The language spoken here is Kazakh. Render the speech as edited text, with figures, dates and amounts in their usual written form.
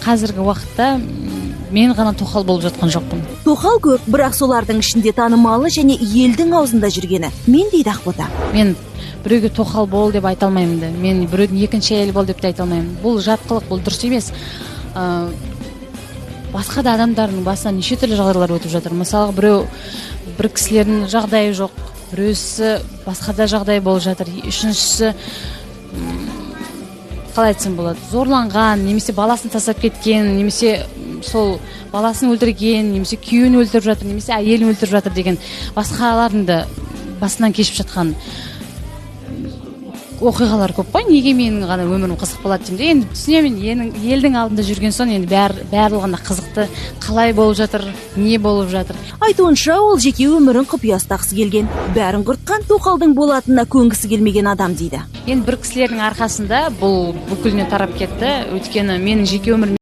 Қазіргі уақытта мен ғана тоқал болып жатқан жоқпын. Тоқал көп, бірақ солардың ішінде танымалы және елдің аузында жүргені мен, дейді Ақбота. Мен біреуге тоқал бол деп айта алмаймын да, мен біреудің екінші әйелі бол деп те айта алмаймын. Бұл жат қылық, бұл дұрыс емес. Басқа да адамдардың басынан неше түрлі жағдайлар өтіп жатыр. Мысалы, біреу, бір кісілердің жағдайы жоқ, біреусі басқа да жағдай болып жатыр, үшіншісі, қалай айтсам болады, зорланған немесе баласын тастап кеткен, немесе сол баласын өлтірген, немесе күйеуін өлтіріп жатыр, немесе әйелін өлтіріп жатыр деген басқалардың да басынан кешіп жатқан оқиғалар көп қой. Неге менің ғана өмірім қызық болады деймін де. Енді түсінемін, елдің алдында жүрген соң енді барлығына қызықты, қалай болып жатыр, не болып жатыр. Айтуынша, ол жеке өмірін құпия ұстағысы келген, бәрін құртқан тоқалдың болатынына көнгісі келмеген адам дейді. Енді бір кісілердің арқасында бұл бүкіліне тарап кетті, өйткені менің жеке өмірім